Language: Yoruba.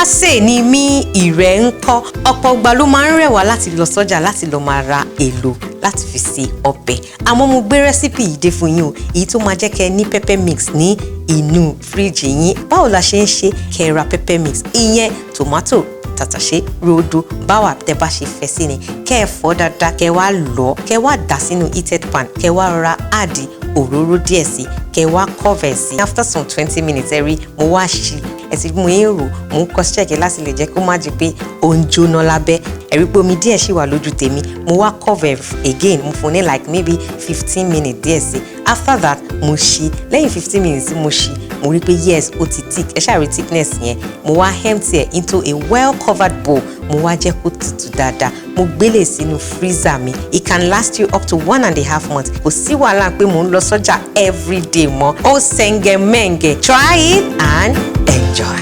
Alásè ni mí, ìrẹ́ ń kọ́. Ọ̀pọ̀ ìgbà ló máa ń rẹ̀ wá láti lọ sọ́jà láti lọ máa ra èlò láti fi ṣe ọbẹ̀, àmọ́ mo gbé recipe yìí dé fún yín o, èyí tó máa jẹ́ kẹ́ ẹ ní pepper mix ní inú fíríjì yín. Báwo la ṣe ń ṣe? Kẹ́ ẹ ra pepper mix, ìyẹn tomato, tàtàṣé, rodo, báwa tẹ bá ṣe fẹ́ sí ni. Kẹ́ ẹ fọ̀ dáadáa, kẹ́ ẹ wá lọ̀, kẹ́ ẹ wá dà sínú heated pan, kẹ́ ẹ wá rọra add òróró díẹ̀ sí, kẹ́ ẹ wá cover sí. After some 20 minutes, ẹ rí mo wá ṣí ẹ sì mo ń rò, mo ń cross check láti lè jẹ́ kó má di pé ó ń jóná lábẹ́. Ẹ rí pé omi díẹ̀ ṣì wà lójú tèmi. Mo wá cover again, mo fún ní like maybe 15 minutes díẹ̀ sí. After that, mo ṣí. Lẹ́yìn 15 minutes tí mo ṣí, mo rí pé yes, ó ti thick. Ẹ ṣáà rí thickness yẹn. Mo wá empty ẹ into a well covered bowl. Mo wá jẹ́ kó tutù dáadáa. Mo gbélé sínú freezer mi. It can last you up to 1.5 months. Kò sí wàhálà pé mò ń lọ sọ́jà everyday mọ́. Ó sẹ́ngẹ̀ mẹ́ǹgẹ̀. Try it and enjoy.